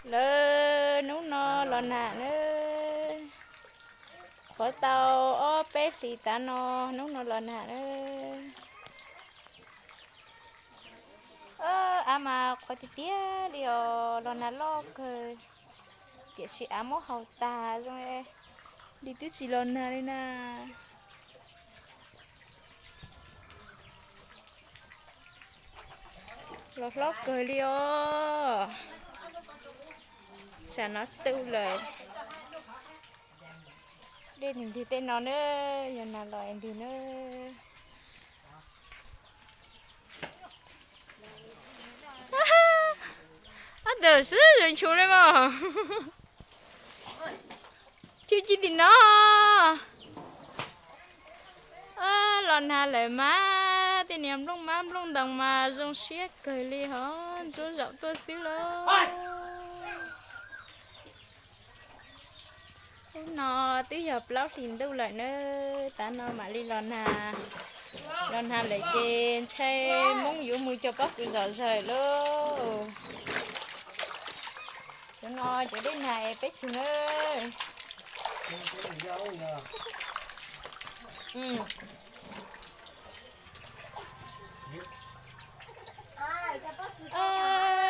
Lawv hnub no los nag na, qhuav tau ob peb hlis tav no, hnub no los nag na. Av mas qhuav tiag tiag li os, los nag loj kawg, tiam sis av muab haus tas zoo li twb tsis los nag li na. Los hlob kawg li os. Tsam no tu lawm. Dej nws ntws tej no na, yog nag los es ntws na. Ab, dawm sib zeeg tshus li mas. Cug ci tim no. Los nag lawm mas tej niag nplooj mab nplooj ntoos mas zoo siab kawg li hov, ntsuab zaum tuaj xwb lauj. Hnub no twb yog plaub hlis ntuj lawm na, tav no mam li los nag. Los nag lawm ces ntshai Hmoob yuav mus cog pob kws zom zaws lauj. Cov no cov dej nag es peb tug na.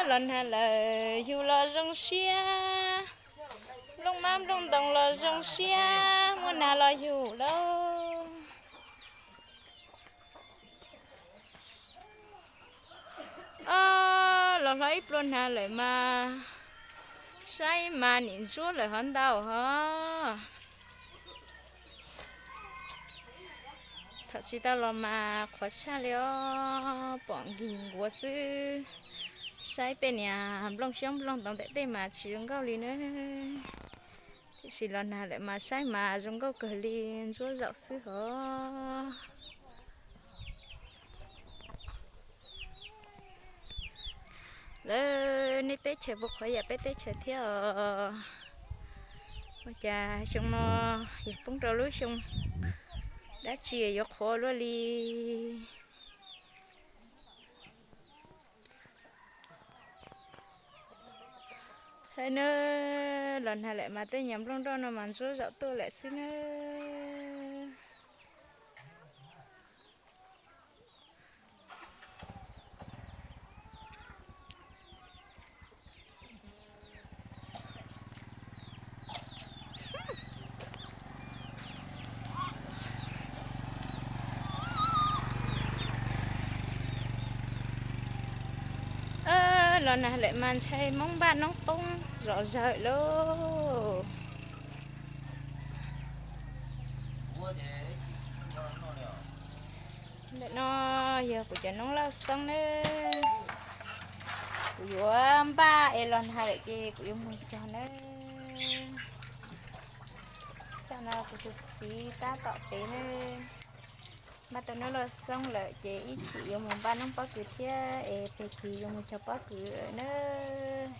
Los nag lawm yug los zoo siab, nplooj mab nplooj ntoos los zoo siab, muaj nag los yug lauj. Los hlob ib pluag nag lawm mas saib mas nim ntsuab lawm hov ntau hov. Thaum tsis tau los mas qhuav tshaj li os, pom nkig nkuav xwb. Saib tej niag nplooj xyoob nplooj ntoos ntawm tej mas tsis zoo nkauj li na. Tiam sis los nag lawm mas saib mas zoo nkauj kawg li, ntsuab zaum xwb hov. Lawv nej teb chaws puas qhuav yam peb teb chaws thiab os? Ua cas xyoo no yog poob rau lub xyoo dab tsi yuav qhuav luaj li. Hawb na, los nag lawm mas tej nyuag nplooj nroj no mas ntsuab zaum tuaj lawm xwb na. Los nag lawm mas ntshai Hmoob npaj noob qoob zom zaws lauj. Ntawm no yog kuv cov noob lauj xoob nawb. Kuv yuav npaj es los nag lawm ces kuv yuav mus cog nawb. Tsam no kuv tus txiv tab tom pem nawb. Npaj tau noob lauj xoob lawm ces ib chim yuav mus npaj noob pob kws thiab es pem kis yuav mus cog pob kws nawb.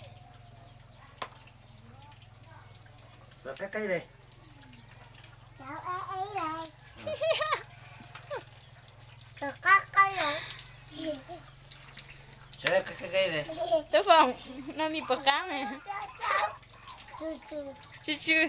Tub Foom, no me puas qab ne? Tsw tsw.